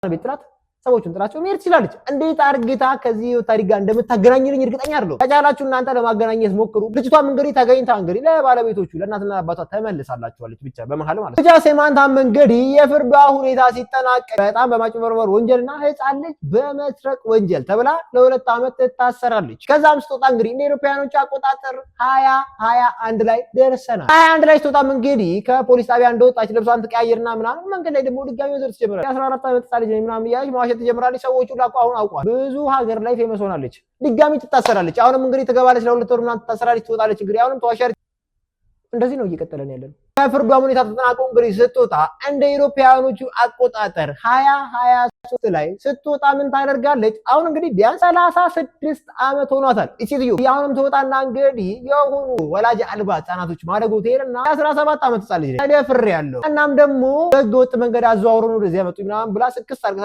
ቤት ጥላት፣ ሰዎቹን ጥላቸው መሄድ ትችላለች። እንዴት አርግታ ከዚህ ህይወት ታሪክ ጋር እንደምታገናኝልኝ እርግጠኛ አይደለሁም። ከቻላችሁ እናንተ ለማገናኘት ሞክሩ። ልጅቷም እንግዲህ ተገኝታ እንግዲህ ለባለቤቶቹ ለእናትና አባቷ ተመልሳላችኋለች። ብቻ በመሀል ማለት ነው። ብቻ ሴማንታም እንግዲህ የፍርዷ ሁኔታ ሲጠናቀቅ በጣም በማጭበርበር ወንጀልና ህፃን ልጅ በመስረቅ ወንጀል ተብላ ለ2 ዓመት ትታሰራለች። ከዛም ስትወጣ እንግዲህ እንደ አውሮፓውያኖች አቆጣጠር 2021 ላይ ደርሰናል። 21 ላይ ስትወጣም እንግዲህ ከፖሊስ ጣቢያ እንደወጣች ልብሷን ትቀያየርና ምናምን መንገድ ላይ ደግሞ ድጋሚ ወዘር ትጀምራለች። የ14 ዓመት ህፃን ልጅ ነኝ ምናምን እያለች መዋሸት ትጀምራለች። ሰዎቹ ላቁ አሁን አውቋል። ብዙ ሀገር ላይ famous ሆናለች። ድጋሚ ትታሰራለች። አሁንም እንግዲህ ትገባለች፣ ለ2 ወር ምናምን ትታሰራለች፣ ትወጣለች። እንግዲህ አሁንም ተዋሻለች። እንደዚህ ነው እየቀጠለን ያለን። ከፍርዷም ሁኔታ ተጠናቆ እንግዲህ ስትወጣ እንደ ኢሮፓውያኖቹ አቆጣጠር 2023 ላይ ስትወጣ ምን ታደርጋለች? አሁን እንግዲህ ቢያንስ 36 ዓመት ሆኗታል። ሴትዮ አሁንም ትወጣና እንግዲህ የሆኑ ወላጅ አልባ ህጻናቶች ማደጎ ትሄድና 17 ዓመት ህጻን ልጅ ተደፍሬያለሁ፣ እናም ደግሞ በህገ ወጥ መንገድ አዘዋውረው ወደዚህ ያመጡኝ ምናምን ብላ ስክስ አድርጋ